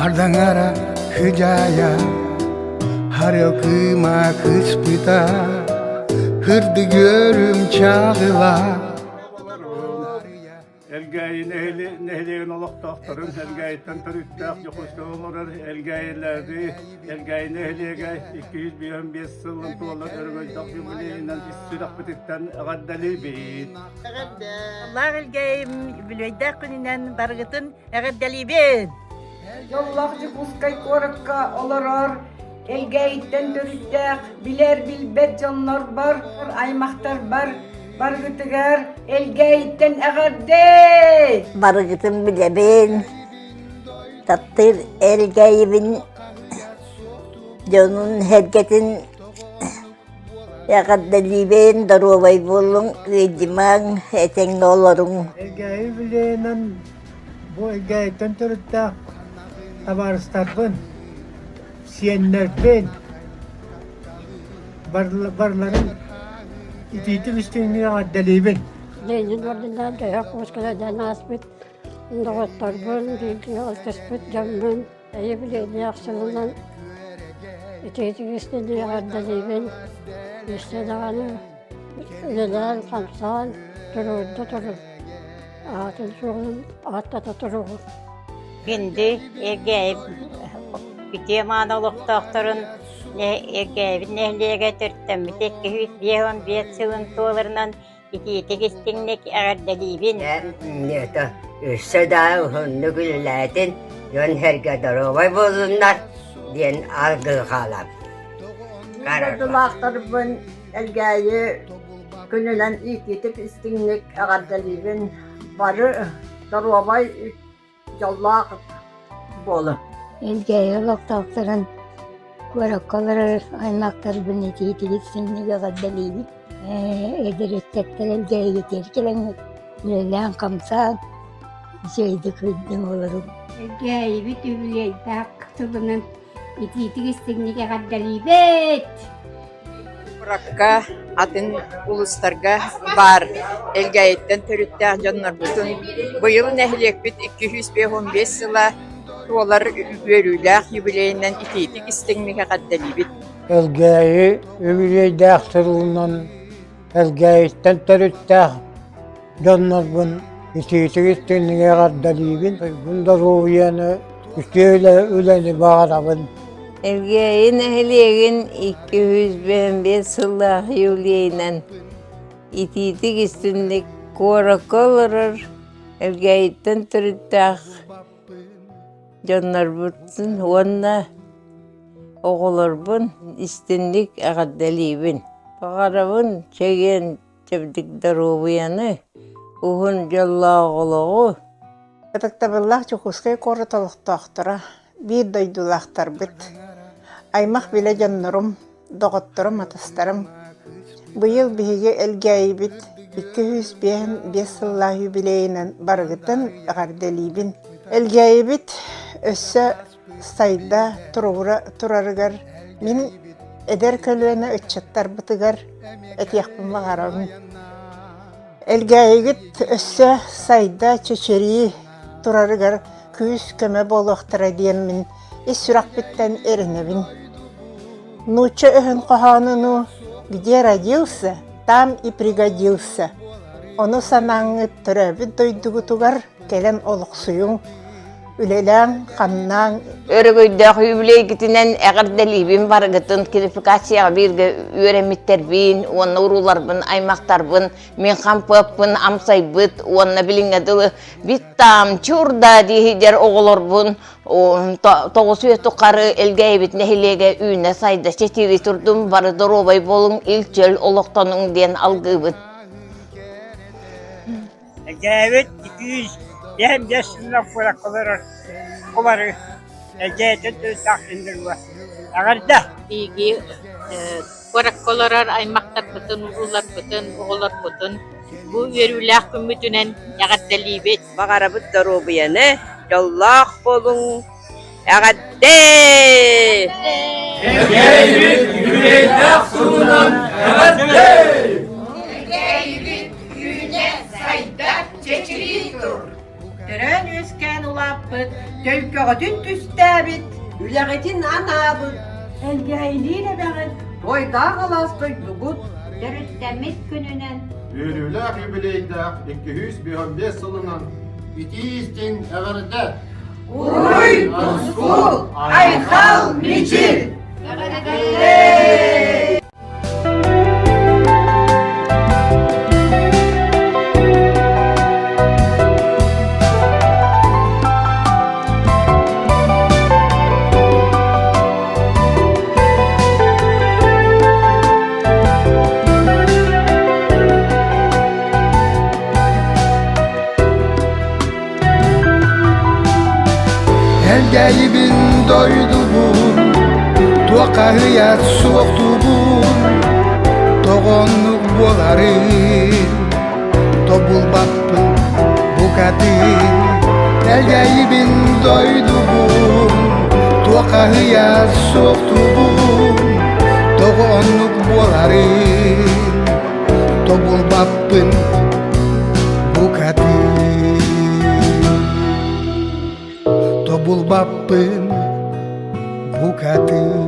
Хардаҥара хыдьаайа, харыал кыыма кыспыта, Һырдык үөрүм чаҕыла. Элгээйи нэһилиэгин олохтоохторун Элгээйиттэн төрүттээх Дьокуускайга олорор Элгээйилэри Элгээйи нэһилиэгэ 255 сылын туолар өрөгөйдөөх юбилейынан ис сүрэхпититтэн эҕэрдэлиибит! Аллаах Элгээйим үбүлүөйдээх күнүнэн барыгытын эҕэрдэлиибин! Дьоллоох Дьокуускай куоракка олорор Элгээйиттэн төрүттээх билэр-билбэт дьоннорбор, аймахтарбар барыгытыгар Элгээйиттэн эҕэрдэ! Барыгытын билэбин, таптыыр Элгээйибин дьонун-сэргэтин эҕэрдэлиибин, доруобай буолуҥ, ыалдьымаҥ, этэҥҥэ олоруҥ. Элгээйи билиэнэн бу Элгээйиттэн төрүттээх табаарыстарбын, сиэннэрбин барыларын итиитик истиҥник эҕэрдэлиибин. Ленин орденнаах Дьөһөх куускалардаан ааспыт доҕотторбун, бииргэ алтыспыт дьоммун эйэ-билиэннээх сылынан итиитик истиҥник эҕэрдэлиибин. Өссө даҕаны үлэлээн-хамсаан туруорда турун, аатын-суолун ааттата туруоҕун. Күндү Эргээйи үтүө-мааны олохтоохторун Эргээйибит нэһилиэгэ төрүттэммитэ 255 сылын туоларынан итиитик истиҥник эҕэрдэлиибин. Это өссө да уһуннук үлэлээтин, дьон-сэргэ доруобай буоллуннар диэн алгыы хаалабын. Дойдулаахтарбын Элгээйи күнүнэн итиитик истиҥник эҕэрдэлиибин. Бары доруобай, дьоллоох буолун. Элгээйи олохтоохторун куоракка олорор аймахтарбын итиитик истиҥник эҕэрдэлиибин. Эдэр ыччаттар Элгээйигитигэр кэлэҥҥит үлэлээн-хамсаан үчүгэйдик сылдьыҥ олоруҥ. Элгээйибит үбүлүөйдээх сылынан итиитик истиҥник эҕэрдэлиибит! Куоракка, атын улуустарга баар Элгээйиттэн төрүттээх дьоннорбутун быйыл нэһилиэкпит 255 сыла туолар үөрүүлээх юбилейынан итиитик истиҥник эҕэрдэлиибит. Элгээйи үбүлүөйдээх сылынан Элгээйиттэн төрүттээх дьоннорбун итиитик истиҥник эҕэрдэлиибин, туйгун доруобуйаны, үтүө үлэни баҕарабын. Элгээйи нэһилиэгин 255 сыллаах юбилейынан итиитик истинник куоракка олорор Элгээйиттэн төрүттээх дьоннорбутун уонна оҕолорбун истинник эҕэрдэлиибин. Баҕарабын чэгиэн чэбдик доруобуйаны, уһун дьоллоох олоҕу. Ытыктабыллаах Дьокуускай куорат олохтоохторо, биир дойдулаахтарбыт, аймах-билэ дьоннорум, доҕотторум, атастарым, быйыл биһиги Элгээйибит 255 сыллаах юбилейынан барыгытын эҕэрдэлиибин. Элгээйибит өссө сайда туругура турарыгар мин эдэр көлүөнэ ыччаттарбытыгар этиэхпин баҕарабын. Элгээйигит өссө сайда чэчирии турарыгар күүс-көмө буолуохтара диэммин ис сүрэхпиттэн эрэнэбин. Нуучча өһүн хоһоонунуу «Где родился, там и пригодился» Ону санааҥҥыт төрөөбүт дойдугутугар кэлэн олохсуйуҥ, үлэлээҥ, хамнааҥ. Өрөгөйдөөх юбилейгитинэн эҕэрдэлиибин барыгытын квалификацияҕа бииргэ үөрэммиттэрбин уонна урууларбын, аймахтарбын, мин хампыаппын амсайбыт уонна билиҥҥэ дылы биттаам чурда диэһидэр оҕолорбун тоҕус үйэ тухары Элгээйибит нэһилиэгэ үүнэ-сайда чэчирии турдум, бары доруобай буолуҥ, ил-чөл олохтонуҥ диэн алгыыбыт. Эдьээбит иккис биэм биэс сылынан куоракка олорор кубары эдьээтин тыыннаах синдиргэ эҕэрдэ! Биһиги куоракка олорор аймахтарбытын, урууларбытын, оҕолорбутун бу үөрүүлээх күммүтүнэн эҕэрдэлиибит! Баҕарабыт доруобуйаны, дьоллоох буолуҥ, эҕэрдэ! Эгээйибит үбүлүөйдээх сылынан эҕэрдэ! Эгээйибит үүнэ, сайда, чэчирии тур! Төрөөн-үөскээн улааппыт. Төлкөҕүтүн түстээбит, үлэҕитин анаабыт, Элгээйилиир эбэҕит, Туойдаах алаас дойдугут, Төрүттэммит күнүнэн Үөрүүлээх юбилейдаах 255 сылынан итии-истиҥ эҕэрдэ! Уруй, тускул, айхал, мичил! Эҕэрдэ! Элгээйибин дойдубун, туоххаһыйар суохтуубун, тоҕоннук буоларын тобулбаппын букатын. Элгээйибин дойдубун, туоххаһыйар суохтуубун, тоҕоннук буоларын тобулбаппын букатын. Тобулбаппын букатын.